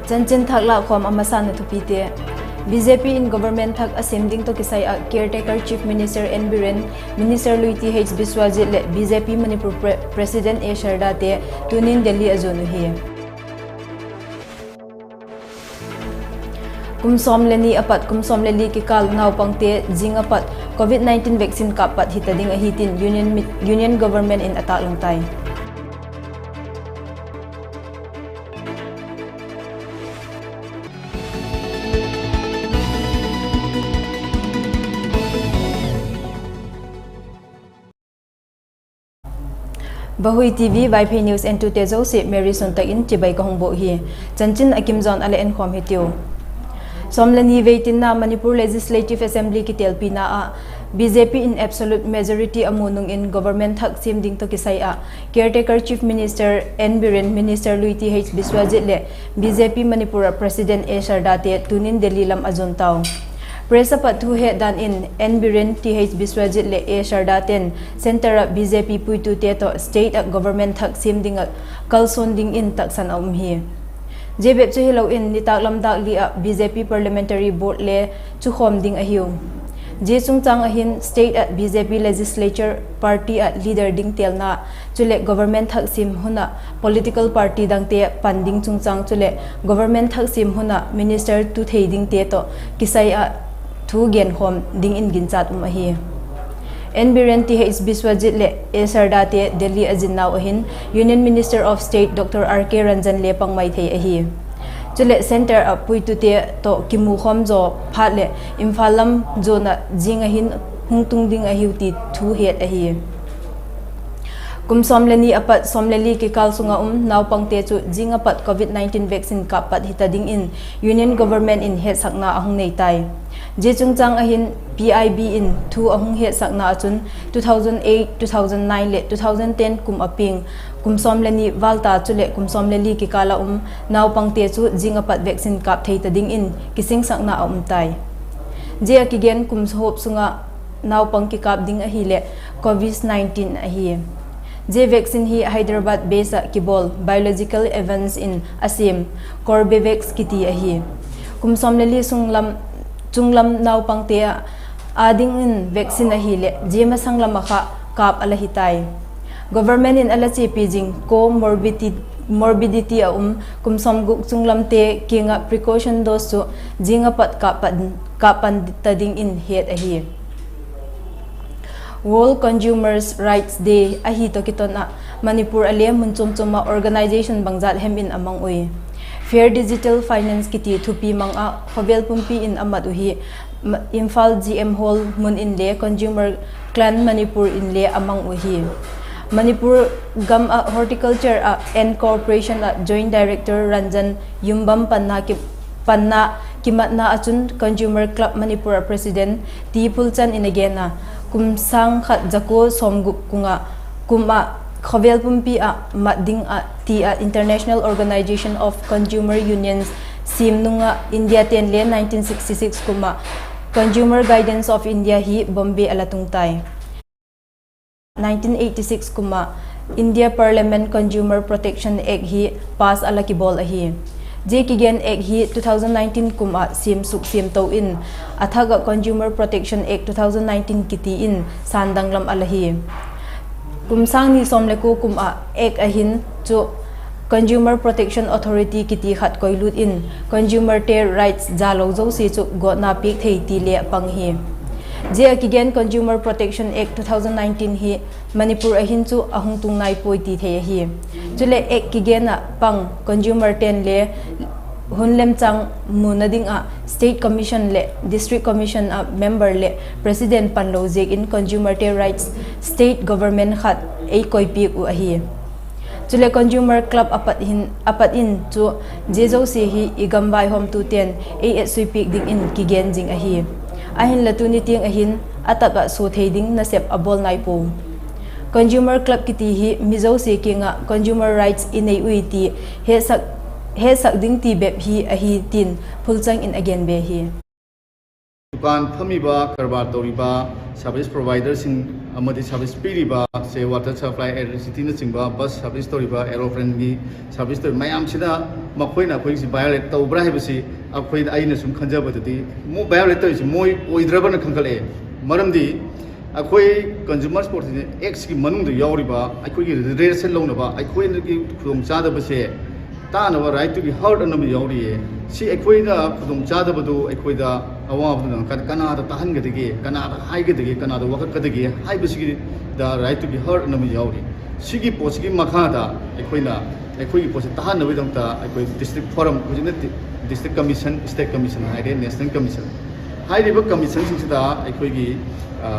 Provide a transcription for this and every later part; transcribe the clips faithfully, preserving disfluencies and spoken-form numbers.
Chanchin thak lâkkhawm a masana thupite. BJP in government thak a siam ding tawh kisai ah caretaker Chief Minister N Biren, Minister lui Th Biswajit leh BJP Manipur pre-, President A Shardate tunin Delhi a zuan uhi. Kum sawm le ni a pat kum sawm le li kikâl naupangte zing a pat Covid nineteen vaccine kâp pat hita ding ahi tin Union mi-, Union Government in a tâklang tai. Vahui TV Vaiphei News entute zosia Mary Suantak in chibai ka hung bûk hi. Chanchin a kim zawn a la enkhawm hitiu. Sawm le ni vei tinna Manipur Legislative Assembly kitelpina ah BJP in absolute majority a mu nung in government thak siam ding tawh kisai ah caretaker Chief Minister N Biren, Minister lui Th Biswajit leh BJP Manipur ah President A Shardate tunin Delhi lam a zuan tau. Press a pat thu het dan in N Biren, Th Biswajit leh A Shardate'n centre ah BJP puitute tawh state ah government thak siam ding ah kalsuan dingin taksan a um hi. Zia bep chu hilo in nitâklam dâk li ah BJP Parliamentary Board le chukhawm ding ahiu. Zia chungchâng ah hin state ah BJP legislature party ah leader ding têlna, chuleh government thak siam hun ah political party dangte pan ding chungchâng chuleh government thak siam hun ah minister tu thei dingte tawh kisai ah thu genkhawm dingin ginchat um ahi. N Biren, Th Biswajit leh A Shardate Delhi a zinnau ah hin Union Minister of State Dr R K Ranjan le pang mai thei ahi. Chuleh centre ah puitute tawh kimukhawm zaw phat leh Imphal lam zuan ah zing ah hin hung tung ding ahiu ti thu het ahi. Kum sawm le ni a pat sawm le li kikâl sung ah um naupangte chu zing a pat Covid nineteen vaccine kâp pat hita dingin Union Government in hetsakna a hung nei tai. Zia chungchâng ah hin PIB in thu a hung hetsakna ah chun two thousand eight, two thousand nine leh two thousand ten kum a piang kum sawm le ni vâl ta chuleh kum sawm le li kikâl ah um naupangte chu zing a pat vaccine kâp thei ta dingin kisingsakna a um tai. Zia a kigen kum huap sung ah naupang kikâp ding ahileh Covis nineteen ahi. Zia vaccine hi Hyderabad base ah kibawl Biological Evans in a siam Corbevax kiti ahi. Kum sawm le li sung lam, chung lam naupangte ah â dingin vaccine ahileh zia masang lam ah kha kâp a la hi tai. Government in a la chiapi zing comorbidity, morbidity a um kum sawmguk chung lamte kiang ah precaution dose chu zing a pat kâp pan, kâp pan ta dingin het ahi. World Consumers Rights Day ahi tawh kiton ah Manipur ah le mun chuam chuam ah organisation bangzat hem in a mang ui. Fair Digital Finance kiti thupi mang ah khawvel pumpi in a mat uhi. Imphal G M Hall mun inle Consumer Club Manipur inle a mang uhi. Manipur gam ah Horticulture ah and Cooperation ah Joint Director Ranjan Yumbam panna ki, panna kimatna ah chun Consumer Club Manipur ah President T Phulchan in a gen a, kum sâng khat za kua sawmguk kum ah, kum ah khawvel pumpi ah mat ding ah ti ah International Organisation of Consumer Unions siam nung ah India ten le nineteen sixty six kum ah Consumer Guidance of India hi Bombay a la tung tai. Nineteen eighty six kum ah India Parliament Consumer Protection Act hi pass a la kibawl ahi. Zia kigen Act hi two thousand nineteen kum ah siam suk siam to in a thak ah Consumer Protection Act two thousand nineteen kiti in sân danglam a la hi. Kum sâng ni sawm le kua kum ah Act a hin chu Consumer Protection Authority kiti khat koilut in consumerte rights zalo zosia chu gawtna piak thei ti le a pang hi. Zia a kigen Consumer Protection Act two thousand nineteen hi Manipur a hin chu a hung tung nai puai ti thei ahi. Chuleh Act kigen ah pang consumerte'n le hun lemchâng muna ding ah State Commission leh District Commission ah member leh President panlo ziakin consumerte rights state government khat ei koipiak uh ahi. Chuleh Consumer Club a pat in chu zia zosia hi i gam vaihawmtute'n ei etsuipiak dingin kigen zing ahi. Ahinla tuni tiang a hin a tap ah sua thei ding nasep a bawl nai puau. Consumer Club kiti hi mi zosia kiang ah consumer rights i nei ui ti hetsak, hetsak ding ti bep hi ahi tin Phulchang in a gen be hi. दुकान ꯐꯝꯃꯤꯕ, ꯀꯔꯕꯥꯔ ꯇꯧꯔꯤꯕ, service providerꯁꯤꯡ ꯑꯃꯗꯤ service ꯄꯤꯔꯤꯕ, ꯁꯦ, water supply, electricityꯅꯆꯤꯡꯕ, bus service ꯇꯧꯔꯤꯕ, aeroplanegꯤ service ꯇꯧꯔꯤꯕ ꯃꯌꯥꯝꯁꯤꯅ ꯃꯈꯣꯏꯅ ꯑꯩꯈꯣꯏꯒꯤꯁꯤ violate ꯇꯧꯕ꯭ꯔꯥ ꯍꯥꯏꯕꯁꯤ ꯑꯩꯈꯣꯏ, ꯑꯩꯅ ꯁꯨꯝ ꯈꯟꯖꯕꯗꯗꯤ, ꯃꯣꯏ violate ꯇꯧꯔꯤꯁꯤ ꯃꯣꯏ ꯑꯣꯏꯗ꯭ꯔꯕꯅ ꯈꯟꯒꯠꯂꯛꯑꯦ꯫ ꯃꯔꯝꯗꯤ ꯑꯩꯈꯣꯏ Consumer Protection Actꯀꯤ ꯃꯅꯨꯡꯗ ꯌꯥꯎꯔꯤꯕ ꯑꯩꯈꯣꯏꯒꯤ redressꯁꯦ ꯂꯧꯅꯕ, ꯑꯩꯈꯣꯏꯒꯤ ꯈꯨꯗꯣꯡꯆꯥꯗꯕꯁꯦ ꯇꯥꯅꯕ right to be heard ꯑꯅ ꯑꯃ ꯌꯥꯎꯔꯤꯌꯦ꯫ ꯁꯤ ꯑꯩꯈꯣꯏꯅ ꯈꯨꯗꯣꯡꯆꯥꯗꯕꯗꯨ ꯑꯩꯈꯣꯏꯗ ꯑꯋꯥꯕꯗꯨ ꯅꯪ ꯀ-, ꯀꯅꯥꯗ ꯇꯥꯍꯟꯒꯗꯒꯦ, ꯀꯅꯥꯗ ꯍꯥꯏꯒꯗꯒꯦ, ꯀꯅꯥꯗ ꯋꯥꯀꯠꯀꯗꯒꯦ ꯍꯥꯏꯕꯁꯤꯒꯤꯗ right to be heard ꯑꯅ ꯑꯃ ꯌꯥꯎꯔꯤ꯫ ꯁꯤꯒꯤ ꯄꯣꯠꯁꯤꯒꯤ ꯃꯈꯥꯗ ꯑꯩꯈꯣꯏꯅ, ꯑꯩꯈꯣꯏꯒꯤ ꯄꯣꯠꯁꯤ ꯇꯥꯍꯟꯅꯕꯒꯤꯗꯃꯛꯇ ꯑꯩꯈꯣꯏ district forum, ꯍꯧꯖꯤꯛꯅ ꯗꯤ-, district commission, state commission ꯍꯥꯏꯔꯦ, national commission ꯍꯥꯏꯔꯤꯕ commissionꯁꯤꯡꯁꯤꯗ ꯑꯩꯈꯣꯏꯒꯤ, ꯑ,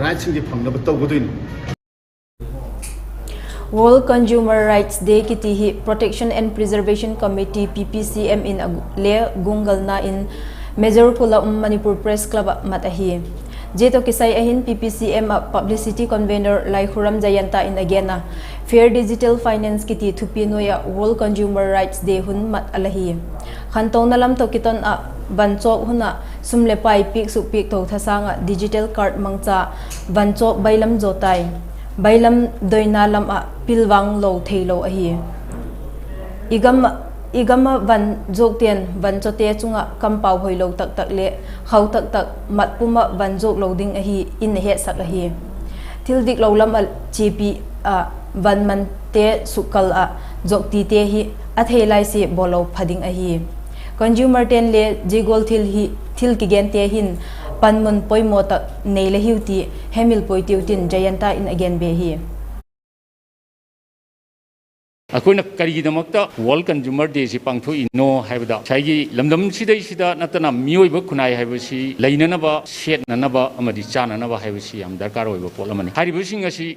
rightꯁꯤꯡꯁꯤ ꯐꯪꯅꯕ ꯇꯧꯒꯗꯣꯏꯅꯤ꯫ World Consumer Rights Day kiti hi Protection and Preservation Committee, P P C M in a gu-, le gungalna in Major Khul a um Manipur Press Club ah mat ahi. Zia tawh kisai ahin P P C M ah publicity convener Laikhuram Jayanta in a gen a, Fair Digital Finance kiti thupi nuai ah World Consumer Rights Day hun mat a la hi. Khantona lam tawh kiton ah vanchawk hun ah sum leh pai piak suk piak tho thasâng ah digital card mangcha vanchawk bailam zaw tai. Bailam doina lam ah pilvang lo theilo ahi. I gam, i gam ah van zuakte'n vanchawte chung ah kampau hoilo tak tak leh khau tak tak mat pum ah van zuak lo ding ahi in a hetsak ahi. Thil diklo lam ah chiapi ah van mante sukkal ah zuaktite hi a thei lai sia bawl lo pha ding ahi. Consumerte'n le zia gual thil hi, thil kigente hin panmun poimaw tak nei la hiu ti hemil puai tiu tin Jayanta in a gen be hi. ꯑꯩꯈꯣꯏꯅ ꯀꯔꯤꯒꯤꯗꯃꯛꯇ World Consumer Day ꯁꯤ ꯄꯥꯡꯊꯣꯛꯏꯅꯣ ꯍꯥꯏꯕꯗ, ꯉꯁꯥꯏꯒꯤ ꯂꯝꯗꯝꯁꯤꯗꯩꯁꯤꯗ ꯅꯠꯇꯅ ꯃꯤꯑꯣꯏꯕ ꯈꯨꯟꯅꯥꯏ ꯍꯥꯏꯕꯁꯤ ꯂꯩꯅꯅꯕ, ꯁꯦꯠꯅꯅꯕ ꯑꯃꯗꯤ ꯆꯥꯅꯅꯕ ꯍꯥꯏꯕꯁꯤ ꯌꯥꯝ ꯗꯔꯀꯥꯔ ꯑꯣꯏꯕ ꯄꯣꯠ ꯑꯃꯅꯤ꯫ ꯍꯥꯏꯔꯤꯕꯁꯤꯡ ꯑꯁꯤ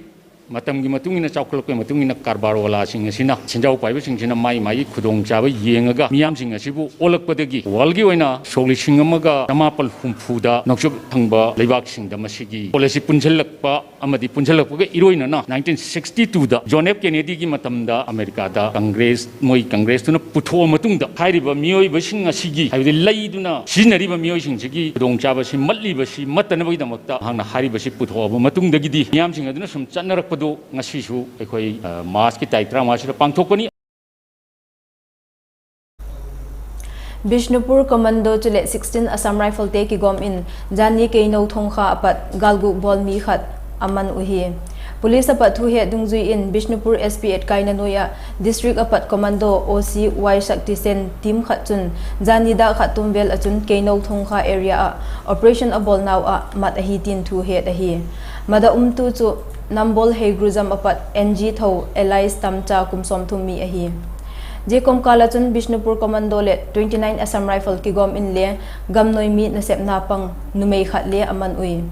ꯃꯇꯝꯒꯤ ꯃꯇꯨꯡ ꯏꯟꯅ, ꯆꯥꯎꯈꯠꯂꯛꯄꯒꯤ ꯃꯇꯨꯡ ꯏꯟꯅ ꯀꯔꯕꯥꯔ ꯋꯥꯂꯥꯁꯤꯡ ꯑꯁꯤꯅ, ꯁꯦꯟꯖꯥꯎ ꯄꯥꯏꯕꯁꯤꯡꯁꯤꯅ ꯃꯥꯒꯤ ꯃꯥꯒꯤ ꯈꯨꯗꯣꯡꯆꯥꯕ ꯌꯦꯡꯉꯒ ꯃꯤꯌꯥꯝꯁꯤꯡ ꯑꯁꯤꯕꯨ ꯑꯣꯜꯂꯛꯄꯗꯒꯤ worldꯀꯤ ꯑꯣꯏꯅ ꯁꯣꯛ ꯂꯤꯁꯤꯡ ꯑꯃꯒ ꯆꯃꯥꯄꯜ ꯍꯨꯝꯐꯨꯗ ꯅꯣꯡꯆꯨꯞ ꯊꯪꯕ ꯂꯩꯕꯥꯛꯁꯤꯡꯗ ꯃꯁꯤꯒꯤ policy ꯄꯨꯟꯁꯤꯜꯂꯛꯄ ꯑꯃꯗꯤ ꯄꯨꯟꯁꯤꯜꯂꯛꯄꯒ ꯏꯔꯣꯏꯅꯅ nineteen sixty twoꯗ John F Kennedyꯒꯤ ꯃꯇꯝꯗ ꯑꯃꯦꯔꯤꯀꯥꯗ Congress, ꯃꯣꯏ Congressꯇꯨꯅ ꯄꯨꯊꯣꯛꯑ ꯃꯇꯨꯡꯗ, ꯍꯥꯏꯔꯤꯕ ꯃꯤꯑꯣꯏꯕꯁꯤꯡ ꯑꯁꯤꯒꯤ, ꯍꯥꯏꯕꯗꯤ ꯂꯩꯗꯨꯅ ꯁꯤꯖꯤꯟꯅꯔꯤꯕ ꯃꯤꯑꯣꯏꯁꯤꯡꯁꯤꯒꯤ ꯈꯨꯗꯣꯡꯆꯥꯕꯁꯤ ꯃꯠꯂꯤꯕꯁꯤ ꯃꯠꯇꯅꯕꯒꯤꯗꯃꯛꯇ ꯃꯍꯥꯛꯅ ꯍꯥꯏꯔꯤꯕꯁꯤ ꯄꯨꯊꯣꯛꯑꯕ ꯃꯇꯨꯡꯗꯒꯤꯗꯤ ꯃꯤꯌꯥꯝꯁꯤꯡ ꯑꯗꯨꯅ ꯁꯨꯝ ꯆꯠꯅꯔꯛꯄꯗꯨ ꯉꯁꯤꯁꯨ ꯑꯩꯈꯣꯏ, ꯑ, Marchꯀꯤ ꯇꯥꯔꯤꯛ ꯇꯔꯥꯃꯉꯥꯁꯤꯗ ꯄꯥꯡꯊꯣꯛꯄꯅꯤ꯫ Bishnupur Commando chuleh sixteen Assam Riflete kigawm in jani Keinou Thongkha apat galguk bawl mi khat a man uhi. Police apat thuhet dungzui in Bishnupur S P etkaina nuai ah district apat commando O C Y Shakti Sen team khat chun jani dak khat tum vel ah chun Keinou Thongkha area ah operation a bawl nau ah mat ahi tin thuhet ahi. Mat a umtu chu Nambol Heigrujam apat N G Tho alias Tamcha kum sawmthum mi ahi. Zia kawmkâl ah chun Bishnupur Commando leh twenty nine Assam Rifle kigawm inle gamnuai mi nasepna pang numei khat le a man ui.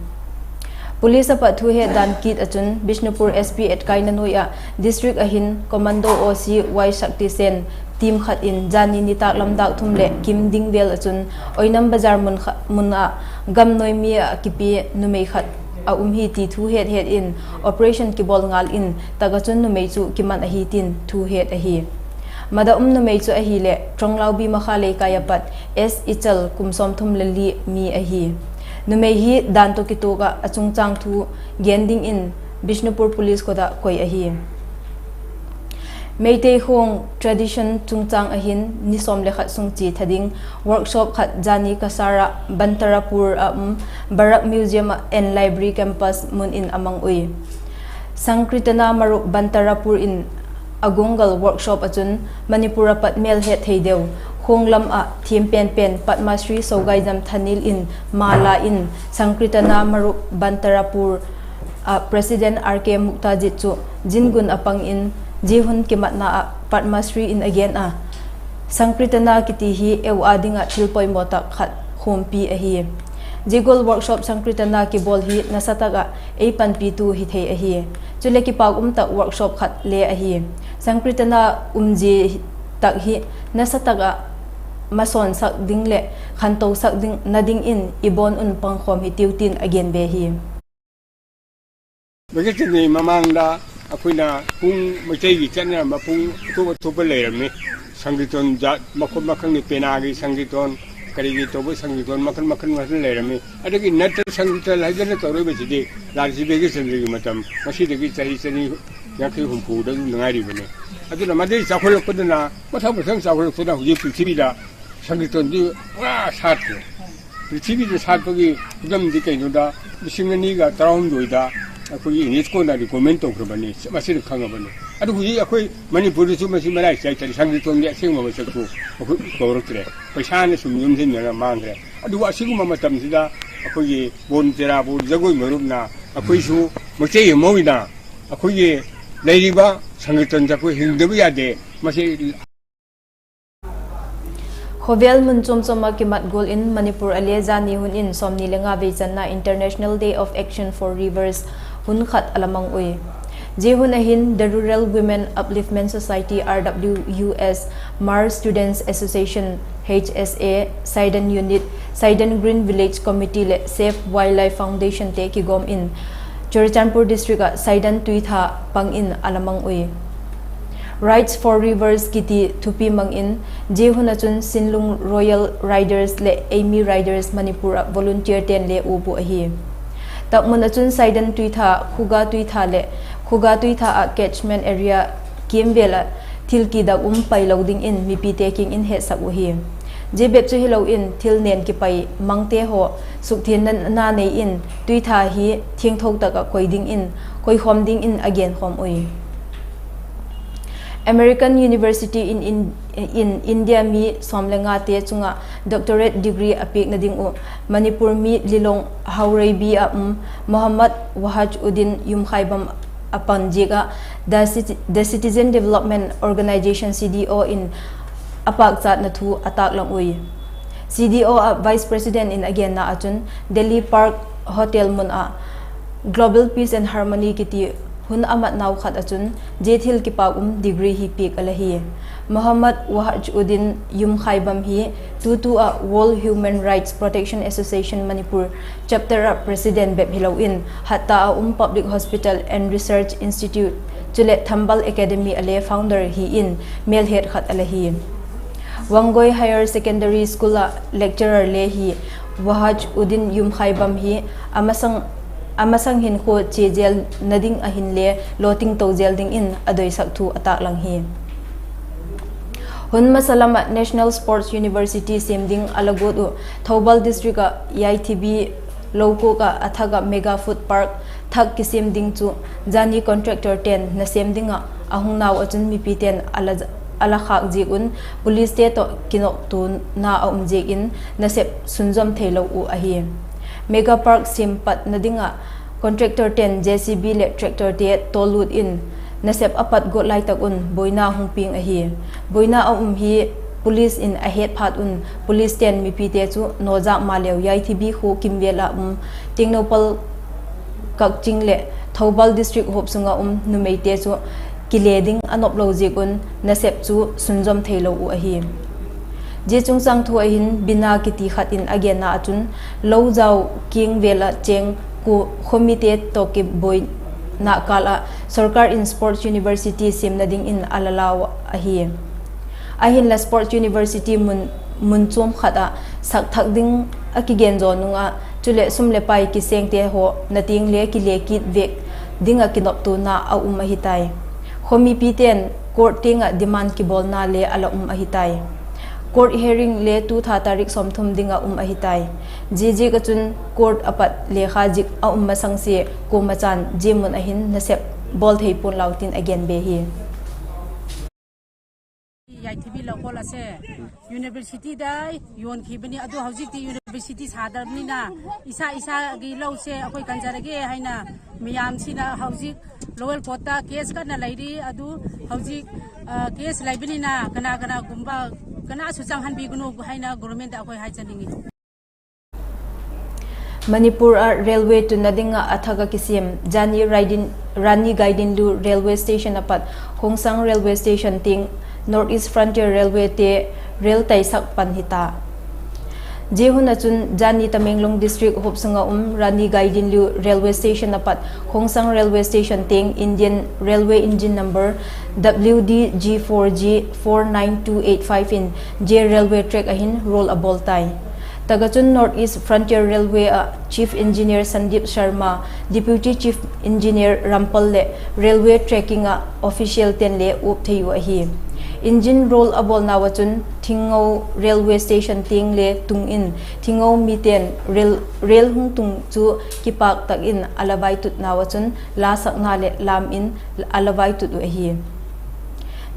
Police apat thuhet dan kit ah chun Bishnupur S P etkaina nuai ah district ah hin commando O C Y Shakti Sen team khat in jani nitâk lam dâk thum leh kim ding vel ah chun Oinam Bazar mun kha-, mun ah gamnuai mi ah kipi numei khat a um hi ti thuhet het in operation kibawl ngal in tak ah chun numei chu kiman ahi tin thuhet ahi. Mat a um numei chu ahileh Ṭawnglaobi Makha Leikai apat S Ichal kum sawmthum le li mi ahi. Numei hi dan tawh kituak ah a chungchâng thu gen dingin Bishnupur Police khut ah koi ahi. Meitei khuang tradition chungchâng ah hin ni sawm le khat sung chia tha ding workshop khat jani Cachar ah Bantarapur ah um Barak Museum and Library Campus mun in a mang ui. Sankirtana Marup Bantarapur in a gungal workshop ah chun Manipur apat mêl het thei deu, khuang lam ah thiam pen pen Padma Shri Sogaijam Thanil in mala in Sankirtana Marup Bantarapur ah President R K Muktajit chu zingun a pang in, zia hun kimatna ah Padma Shri in a gen a, Sankirtana kiti hi eu â ding ah thil poimaw tak khat khuampi ahi. Zia gual workshop Sankirtana kibawl hi nasa tak ah ei panpitu hi thei ahi. Chuleh kipâk um tak workshop khat le ahi. Sankirtana umzia tak hi nasa tak ah masawnsak ding leh khantosak dingna dingin i bawn un pangkhawm hitiu tin a gen be hi. ꯕꯖꯦꯠꯀꯤ ꯃꯃꯥꯡꯗ ꯑꯩꯈꯣꯏꯅ ꯄꯨꯡ, ꯃꯩꯇꯩꯒꯤ ꯆꯠꯅꯔꯝꯕ ꯄꯨꯡ ꯑꯇꯣꯞ ꯑꯇꯣꯞꯄ ꯂꯩꯔꯝꯃꯤ꯫ ꯁꯪꯀꯤꯔꯇꯟ ꯖꯥꯠ ꯃꯈꯜ ꯃꯈꯜꯒꯤ, ꯄꯦꯅꯥꯒꯤ ꯁꯪꯀꯤꯔꯇꯟ, ꯀꯔꯤꯒꯤ ꯇꯧꯕ ꯁꯪꯀꯤꯔꯇꯟ ꯃꯈꯜ ꯃꯈꯜ ꯃꯈꯜ ꯂꯩꯔꯝꯃꯤ꯫ ꯑꯗꯒꯤ ꯅꯠꯇ꯭ꯔ ꯁꯪꯀꯤꯔꯇꯟ ꯍꯥꯏꯗꯅ ꯇꯧꯔꯛꯏꯕꯁꯤꯗꯤ ꯂꯥꯜ ꯁꯤꯕꯤꯒꯤ ꯆꯟꯗ꯭ꯔꯒꯤ ꯃꯇꯝ, ꯉꯁꯤꯗꯒꯤ ꯆꯍꯤ ꯆꯅꯤ ꯌꯥꯡꯈꯩ ꯍꯨꯝꯐꯨꯗ ꯉꯥꯏꯔꯤꯕꯅꯤ꯫ ꯑꯗꯨꯅ ꯃꯗꯩ ꯆꯥꯎꯈꯠꯂꯛꯄꯗꯨꯅ, ꯃꯊꯪ ꯃꯊꯪ ꯆꯥꯎꯈꯠꯂꯛꯄꯗ ꯍꯧꯖꯤꯛ ꯄ꯭ꯔꯤꯊꯤꯕꯤꯗ ꯁꯪꯀꯤꯔꯇꯟꯗꯤ ꯄꯨꯔꯥ ꯁꯥꯠꯈ꯭ꯔꯦ꯫ ꯄ꯭ꯔꯤꯊꯤꯕꯤꯗ ꯁꯥꯠꯄꯒꯤ ꯈꯨꯗꯝꯗꯤ ꯀꯩꯅꯣꯗ, ꯂꯤꯁꯤꯡ ꯑꯅꯤꯒ ꯇꯔꯥꯍꯨꯝꯗꯣꯏꯗ ꯑꯩꯈꯣꯏꯒꯤ ꯌꯨꯅꯦꯁꯀꯣꯅ ꯔꯤꯀꯣꯃꯦꯟ ꯇꯧꯈ꯭ꯔꯕꯅꯤ, ꯃꯁꯤꯅ ꯈꯪꯉꯕꯅꯤ꯫ ꯑꯗꯨ ꯍꯧꯖꯤꯛ ꯑꯩꯈꯣꯏ ꯃꯅꯤꯄꯨꯔꯗꯁꯨ ꯃꯁꯤ ꯃꯔꯥꯏ ꯆꯥꯏ ꯆꯥꯏ, ꯁꯪꯀꯤꯔꯇꯟꯒꯤ ꯑꯁꯦꯡꯕ ꯃꯁꯛꯇꯨ ꯑꯩꯈꯣꯏ ꯀꯧꯔꯛꯇ꯭ꯔꯦ꯫ ꯄꯩꯁꯥꯅ ꯁꯨꯝ ꯌꯣꯝꯁꯤꯟꯗꯅ ꯃꯥꯡꯈ꯭ꯔꯦ꯫ ꯑꯗꯨꯕꯨ ꯑꯁꯤꯒꯨꯝꯕ ꯃꯇꯝꯁꯤꯗ ꯑꯩꯈꯣꯏꯒꯤ ꯕꯣꯟ ꯇꯦꯔꯥ ꯕꯣꯟ ꯖꯒꯣꯏ ꯃꯔꯨꯞꯅ ꯑꯩꯈꯣꯏꯁꯨ ꯃꯩꯇꯩ ꯑꯃ ꯑꯣꯏꯅ ꯑꯩꯈꯣꯏꯒꯤ ꯂꯩꯔꯤꯕ ꯁꯪꯀꯤꯔꯇꯟꯁꯦ ꯑꯩꯈꯣꯏ ꯍꯤꯡꯗꯕ ꯌꯥꯗꯦ꯫ ꯃꯁꯤ Khawvel mun chuam chuam ah kimat gual in Manipur a le zani hun in sawmni le nga vei channa International Day of Action for Rivers hun khat a la mang ui. Zia hun ah hin The Rural Women Upliftment Society, R W U S, Hmar Students Association, H S A, Saidan Unit, Saidan Green Village Committee leh Save Wildlife Foundation te kigawm in Churachandpur District ah Saidan tuitha pang in a la mang ui. Rights for Rivers kiti thupi mang in, zia hun ah chun Sinlung Royal Riders leh Eimi Riders Manipur ah volunteer ten le uap uh ahi. Takmun ah chun Saidan tuitha, Khuga tuitha leh Khuga tuitha ah catchment area kiam vel ah thil kidak um pailo dingin mipite kiang in hetsak uhi. Zia bep chu hilo in thil nen kipai mangte haw sukthiangna nei in tuitha hi thiangtho tak ah koi dingin, koikhawm dingin a genkhawm ui. American University in, in, in India mi sawm le ngate chung ah doctorate degree a piakna ding uh Manipur mi Lilong Haoreibi ah um Mohammad Wahaj Uddin Yumkhaibam a pan ziak ah The Citi-, The Citizen Development Organisation, C D O in a pâkchatna thu a tâklang ui. C D O ah Vice President in a genna ah chun Delhi Park Hotel mun ah Global Peace and Harmony kiti hun a matnau khat ah chun zia thil kipâk um degree hi piak a la hi. Mohammad Wahaj Uddin Yumkhaibam hi tutu ah World Human Rights Protection Association Manipur Chapter ah President bep hilo in Hatta ah um Public Hospital and Research Institute chuleh Thambal Academy a le founder hi in mêlhet khat a la hi. Wangoi Higher Secondary School ah lecturer le hi Wahaj Uddin Yumkhaibam hi a masang, a masang hinkhua chia zelna ding ah hinle lawting to zel dingin a doisak thu a tâklang hi. Hun masa lam ah National Sports University siam ding a la guat uh Thoubal District ah Yaithibi Lokok ah a thak ah Mega Food Park thak kisiam ding chu zani contractor ten nasêm ding ah a hung nau ah chun mipite'n a la, a la khâk ziak un policete tawh kinoptuana a um ziak in nasep sunzawm theilo uh ahi. Mega Park siam patna ding ah contractor ten J C B leh tractorte tawlut in nasep a pat guat lai tak un buaina hung piang ahi. Buaina a um hi police in a het phat un policete'n mipite chu nawzak maleu Yaithibi khua kimvêl ah um Tengnoupal Kakching leh Thoubal District huap sung ah um numeite chu kile ding a nop lo ziak un nasep chu sunzawm theilo uh ahi. Zia chungchâng thu ah hin Bina kiti khat in a genna ah chun lo zau kiang vêl ah chêng khawmite tawh kibuaina kâl ah sorkar in Sports University siamna dingin a la lau ahi. Ahinla Sports University mun, mun chuam khat ah sak thak ding a kigen zaw nung ah chuleh sum leh pai kisêngte haw na tiang le kile kit vêk ding ah kinoptuana a um ahi tai. Khawmipite'n court tiang ah demand kibawlna le a la um ahi tai. Court hearing le tu tha tarik sawmthum ding ah um ahi tai. Zia ziak ah chun court a pat lekha zik a um masang sia kuama chan zia mun ah hin nasep bawl thei pua'n lau tin a gen be hi. ꯌꯥꯏꯊꯤꯕꯤ ꯂꯧꯀꯣꯜ ꯑꯁꯦ ꯌꯨꯅꯤꯚꯔꯁꯤꯇꯤꯗ ꯌꯣꯟꯈꯤꯕꯅꯤ꯫ ꯑꯗꯨ ꯍꯧꯖꯤꯛꯇꯤ ꯌꯨꯅꯤꯚꯔꯁꯤꯇꯤ ꯁꯥꯗ꯭ꯔꯕꯅꯤꯅ ꯏꯁꯥ ꯏꯁꯥꯒꯤ ꯂꯧꯁꯦ ꯑꯩꯈꯣꯏ ꯀꯟꯖꯔꯒꯦ ꯍꯥꯏꯅ ꯃꯌꯥꯝꯁꯤꯅ ꯍꯧꯖꯤꯛ ꯂꯣꯋꯦꯜ ꯀꯣꯔꯠꯇ ꯀꯦꯁ ꯀꯟꯅ ꯂꯩꯔꯤ꯫ ꯑꯗꯨ ꯍꯧꯖꯤꯛ, ꯑ, ꯀꯦꯁ ꯂꯩꯕꯅꯤꯅ ꯀꯅꯥ ꯀꯅꯥꯒꯨꯝꯕ ꯀꯅꯥꯁꯨ ꯆꯪꯍꯟꯕꯤꯒꯅꯨ ꯍꯥꯏꯅ ꯒꯣꯚꯔꯟꯃꯦꯟꯠꯇ ꯑꯩꯈꯣꯏ ꯍꯥꯏꯖꯅꯤꯡꯉꯤ꯫ Manipur ah railway tunna ding ah a thak ah kisiam Jani Raidin, Rani Gaidinliu railway station a pat Khongsang railway station tiang North East Frontier Railway te rail taisak pan hita. Zia hun ah chun zani Tamenglong district huap sung ah um Rani Gaidinliu railway station a pat Khongsang railway station tiang Indian Railway engine number W D G four G four nine two eight five in zia railway track ah hin rawl a bawl tai. Tak ah chun North East Frontier Railway ah Chief Engineer Sandeep Sharma, Deputy Chief Engineer Rampal leh railway tracking ah official ten le uap thei uh ahi. Engine rawl a bawlnau ah chun Thingngo railway station tiang le tung in Thingngo miten rail hung tung chu kipâk tak in a la vaitutnau ah chun lasakna leh lam in a la vaitut uh ahi.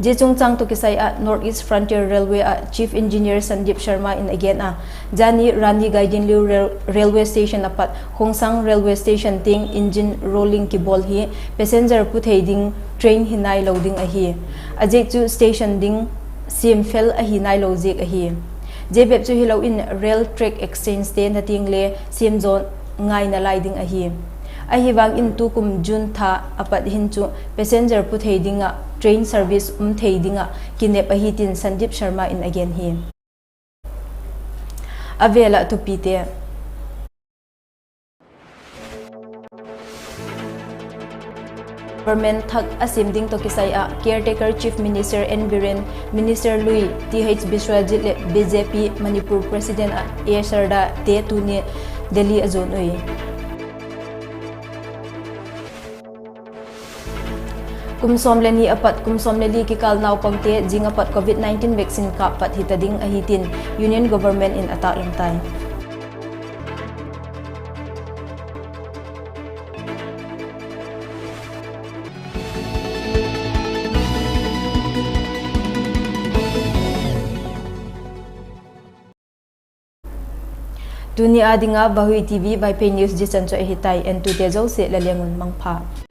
Zia chungchâng tawh kisai ah North East Frontier Railway ah Chief Engineer Sandeep Sharma in a gen a, zani Rani Gaidinliu railway station a pat Khongsang railway station tiang engine rolling kibawl hi passenger pu thei ding train hi nailo ding ahi. A ziak chu station ding siam fel ahi nailo ziak ahi. Zia bep chu hilo in rail track exchange te na tiang le siam zaw ngaina lai ding ahi. Ahivang in tukum June tha a pat hin chu passenger pu thei ding ah train service um thei ding ah kinep ahi tin Sandeep Sharma in a gen hi. A vêl ah thupite. Government thak a siam ding tawh kisai ah Caretaker Chief Minister N Biren, Minister lui Th Biswajit leh B J P Manipur President ah A Sharda te tuni Delhi a zuan ui. Kum sawm le ni a pat kum sawm le li kikâl naupangte zing a pat Covid nineteen vaccine kâp pat hita ding ahi tin Union Government in a taklang tai. Tuni â ding ah Vahui T V Vaiphei News zia chan chu ahi tai, entute zosia la leng un mangpha.